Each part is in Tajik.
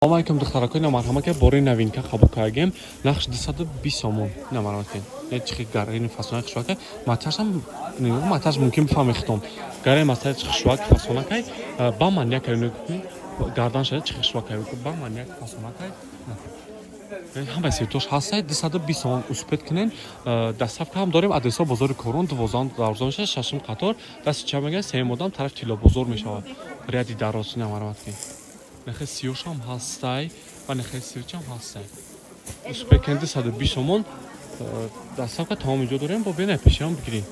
Салом алейкум, духтаракои, марҳамат, ки бори новинка қабул кардем. Нархш 220 сомон. Ина, марҳамат ки. Не, чихи гарини фасонаи хушвакай. Маташам маташ мумкин бифаҳми хитом. Гари маташ хушвак фасонакай. Ба ман як гардан шада чихи хушвакай. Ба ман як фасонакай. Ҳамаи цветош ҳастай, 220 сомон, успеть кунен. Доставка ҳам дорем. Адресҳо: бозори Корон, 12 дарвоза мешавад, шашум қатор, дасти чап мегирад, сеюм одам, тарафи Тиллобозор мешавад. Ряди дароз. Ина, марҳамат кунед. Нехе сиёшам ҳастай ва нехе сирчам ҳастай. Успеть кунед, 220 сомон. Доставка тамоми ҷо дорем, бо бена пешиам бигирем.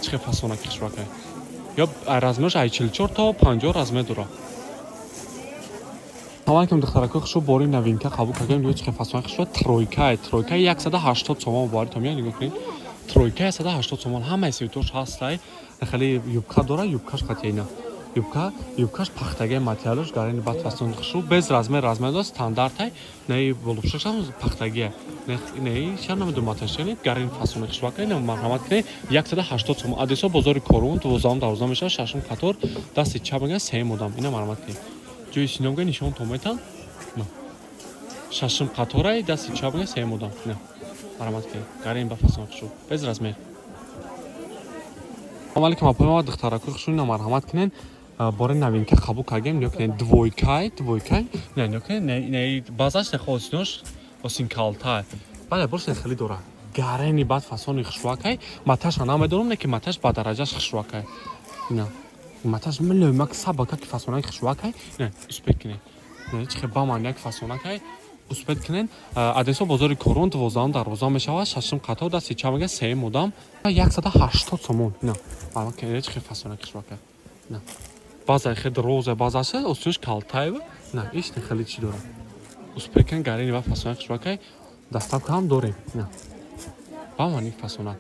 Чихе фасона хушвакай. Ё размерш ай 44 то 50 размер дорад. Салом алейкум, духтаракои хушу, бори новинка қабул кардем. Нигоҳ, чихе фасона хушва. Тройка, тройка 180 сомон. Боваритон меяд? Нигоҳ кунед, тройка 180 сомон. Ҳамаи цветош ҳастай. Хеле юбка дора, юбкаш қатъина. Юбка, юбкаш пахтагаи, материалаш гарини бад, фасон хушу, без размер, размер дора, стандартай. Неи болупшашам пахтагия. Неи шар намедонам маташани, гарини фасони хушвака. Ина, марҳамат кунед, 180 сомон. Адресҳо: бозори Корун, 12 дарвоза мешавад, шашум қатор, дасти чап мегирад, сеюм одам. Ина, марҳамат кунед. Ҷои синомга нишон метан. Шашум қаторай, дасти чап мегирад, сеюм одам. Ина, марҳамат кунед. Гарин ба фасон хушу. Без размер. Салом алейкум, апои духтаракои хушу, ина, марҳамат кунед. Бори новинка қабул кардем. Нигоҳ кунед, двойкай, двойкай. Не, нигоҳ кунед, не, баъзаш нехо осинош осин калтай. Бале, борш хеле дора. Гарени бад фасони хушвакай. Маташа намедонам, не ки маташ ба дараҷаш хушвакай. Ина. Маташ милоимак сабака ки фасонаи хушвакай. Не, успеть кунед. Не, чихе ба ман як фасонакай. Успеть кунед. Адресҳо: бозори Корон, 12 дарвоза мешавад, шашум қатор, дасти чап мегирад, сеюм одам. 180 сомон. Ина. Чихе фасонаи хушвакай. На. Баъза хел роза, баъзаша осунш калтаева. На, иш хеле чӣ дорад. Успеть кунед, гарини ва фасонаи хушвакай. Доставка ҳам дорем. На. Ба мани фасонак.